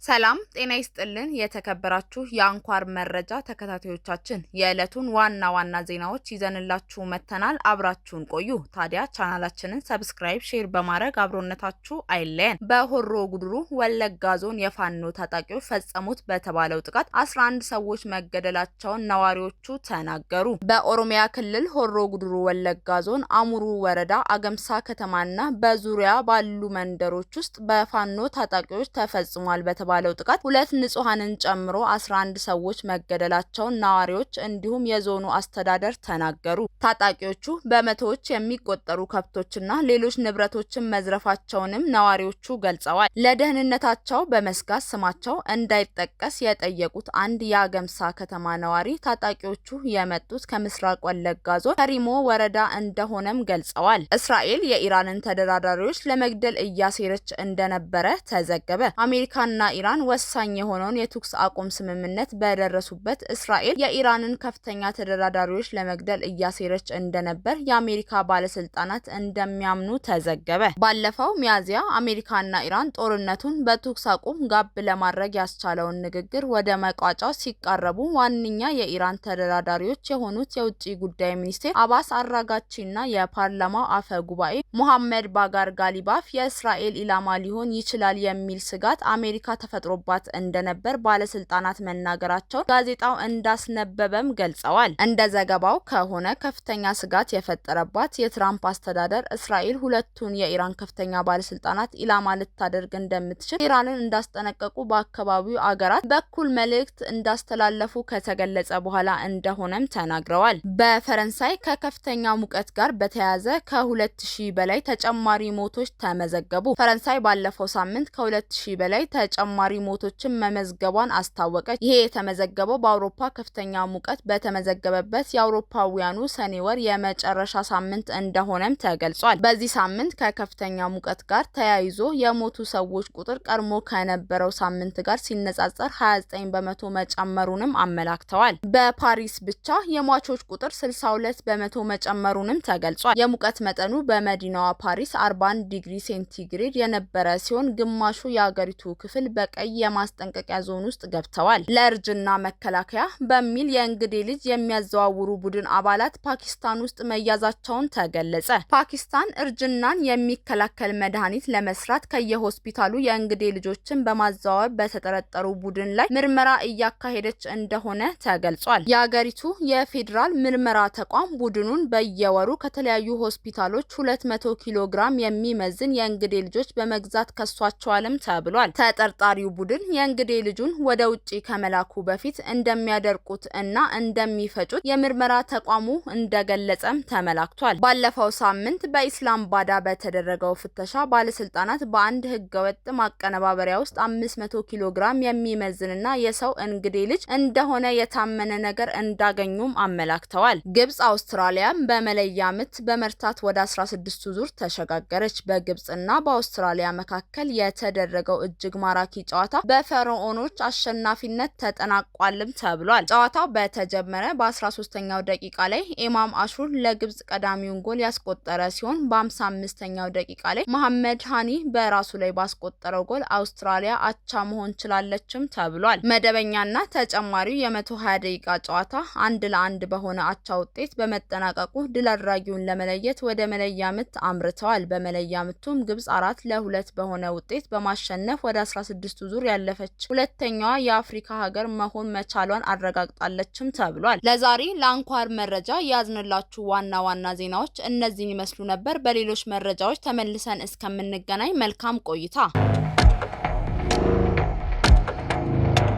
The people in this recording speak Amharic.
ሰላም ጤና ይስጥልን። የተከበራችሁ የአንኳር መረጃ ተከታታዮቻችን፣ የዕለቱን ዋና ዋና ዜናዎች ይዘንላችሁ መጥተናል። አብራችሁን ቆዩ። ታዲያ ቻናላችንን subscribe፣ share በማድረግ አብሮነታችሁ አይለየን። በሆሮ ጉድሩ ወለጋ ዞን የፋኖ ታጣቂዎች ፈጸሙት በተባለው ጥቃት 11 ሰዎች መገደላቸውን ነዋሪዎቹ ተናገሩ። በኦሮሚያ ክልል ሆሮ ጉድሩ ወለጋ ዞን አሙሩ ወረዳ አገምሳ ከተማና በዙሪያ ባሉ መንደሮች ውስጥ በፋኖ ታጣቂዎች ተፈጽሟል በተባለው ጥቃት ሁለት ንጹሐንን ጨምሮ 11 ሰዎች መገደላቸውን ነዋሪዎች እንዲሁም የዞኑ አስተዳደር ተናገሩ። ታጣቂዎቹ በመቶዎች የሚቆጠሩ ከብቶችና ሌሎች ንብረቶችን መዝረፋቸውንም ነዋሪዎቹ ገልጸዋል። ለደህንነታቸው በመስጋት ስማቸው እንዳይጠቀስ የጠየቁት አንድ የአገምሳ ከተማ ነዋሪ ታጣቂዎቹ የመጡት ከምስራቅ ወለጋ ዞን ከሪሞ ወረዳ እንደሆነም ገልጸዋል። እስራኤል የኢራንን ተደራዳሪዎች ለመግደል እያሴረች እንደነበረ ተዘገበ። አሜሪካና ኢራን ወሳኝ የሆነውን የተኩስ አቁም ስምምነት በደረሱበት እስራኤል የኢራንን ከፍተኛ ተደራዳሪዎች ለመግደል እያሴረች እንደነበር የአሜሪካ ባለስልጣናት እንደሚያምኑ ተዘገበ። ባለፈው ሚያዝያ አሜሪካና ኢራን ጦርነቱን በተኩስ አቁም ጋብ ለማድረግ ያስቻለውን ንግግር ወደ መቋጫው ሲቃረቡ ዋነኛ የኢራን ተደራዳሪዎች የሆኑት የውጭ ጉዳይ ሚኒስቴር አባስ አራጋቺና የፓርላማው አፈ ጉባኤ ሙሐመድ ባጋር ጋሊባፍ የእስራኤል ኢላማ ሊሆን ይችላል የሚል ስጋት አሜሪካ ተፈጥሮባት እንደነበር ባለስልጣናት መናገራቸውን ጋዜጣው እንዳስነበበም ገልጸዋል። እንደ ዘገባው ከሆነ ከፍተኛ ስጋት የፈጠረባት የትራምፕ አስተዳደር እስራኤል ሁለቱን የኢራን ከፍተኛ ባለስልጣናት ኢላማ ልታደርግ እንደምትችል ኢራንን እንዳስጠነቀቁ በአካባቢው አገራት በኩል መልእክት እንዳስተላለፉ ከተገለጸ በኋላ እንደሆነም ተናግረዋል። በፈረንሳይ ከከፍተኛ ሙቀት ጋር በተያያዘ ከ2000 በላይ ተጨማሪ ሞቶች ተመዘገቡ። ፈረንሳይ ባለፈው ሳምንት ከ2000 በላይ ተጨማሪ ሞቶችን መመዝገቧን አስታወቀች። ይሄ የተመዘገበው በአውሮፓ ከፍተኛ ሙቀት በተመዘገበበት የአውሮፓውያኑ ሰኔ ወር የመጨረሻ ሳምንት እንደሆነም ተገልጿል። በዚህ ሳምንት ከከፍተኛ ሙቀት ጋር ተያይዞ የሞቱ ሰዎች ቁጥር ቀድሞ ከነበረው ሳምንት ጋር ሲነጻጸር 29% መጨመሩንም አመላክተዋል። በፓሪስ ብቻ የሟቾች ቁጥር 62% መጨመሩንም ተገልጿል። የሙቀት መጠኑ በመዲናዋ ፓሪስ 41 ዲግሪ ሴንቲግሬድ የነበረ ሲሆን ግማሹ የአገሪቱ ክፍል በቀይ የማስጠንቀቂያ ዞን ውስጥ ገብተዋል። ለእርጅና መከላከያ በሚል የእንግዴ ልጅ የሚያዘዋውሩ ቡድን አባላት ፓኪስታን ውስጥ መያዛቸውን ተገለጸ። ፓኪስታን እርጅናን የሚከላከል መድኃኒት ለመስራት ከየሆስፒታሉ የእንግዴ ልጆችን በማዘዋወር በተጠረጠሩ ቡድን ላይ ምርመራ እያካሄደች እንደሆነ ተገልጿል። የአገሪቱ የፌዴራል ምርመራ ተቋም ቡድኑን በየወሩ ከተለያዩ ሆስፒታሎች 200 ኪሎ ግራም የሚመዝን የእንግዴ ልጆች በመግዛት ከሷቸዋልም ተብሏል። ተጠርጣሪው ቡድን የእንግዴ ልጁን ወደ ውጪ ከመላኩ በፊት እንደሚያደርቁት እና እንደሚፈጩት የምርመራ ተቋሙ እንደገለጸም ተመላክቷል። ባለፈው ሳምንት በኢስላማባድ በተደረገው ፍተሻ ባለስልጣናት በአንድ ህገወጥ ማቀነባበሪያ ውስጥ 500 ኪሎ ግራም የሚመዝንና የሰው እንግዴ ልጅ እንደሆነ የታመነ ነገር እንዳገኙም አመላክተዋል። ግብጽ አውስትራሊያን በመለያ ምት በመርታት ወደ 16ቱ ዙር ተሸጋገረች። በግብጽና በአውስትራሊያ መካከል የተደረገው እጅግ ማራኪ ጨዋታ በፈርዖኖች አሸናፊነት ተጠናቋልም ተብሏል። ጨዋታው በተጀመረ በ13ኛው ደቂቃ ላይ ኢማም አሹር ለግብጽ ቀዳሚውን ጎል ያስቆጠረ ሲሆን በ55ኛው ደቂቃ ላይ መሐመድ ሃኒ በራሱ ላይ ባስቆጠረው ጎል አውስትራሊያ አቻ መሆን ችላለችም ተብሏል። መደበኛና ተጨማሪው የ120 ደቂቃ ጨዋታ 1-1 በሆነ አቻ ውጤት በመጠናቀቁ ድል አድራጊውን ለመለየት ወደ መለያ ምት አምርተዋል። በመለያ ምቱም ግብጽ 4-2 በሆነ ውጤት በማሸነፍ ወደ 16ቱ ዙር ያለፈች ሁለተኛዋ የአፍሪካ ሀገር መሆን መቻሏን አረጋግጣለችም ተብሏል። ለዛሬ ለአንኳር መረጃ ያዝንላችሁ ዋና ዋና ዜናዎች እነዚህን ይመስሉ ነበር። በሌሎች መረጃዎች ተመልሰን እስከምንገናኝ መልካም ቆይታ።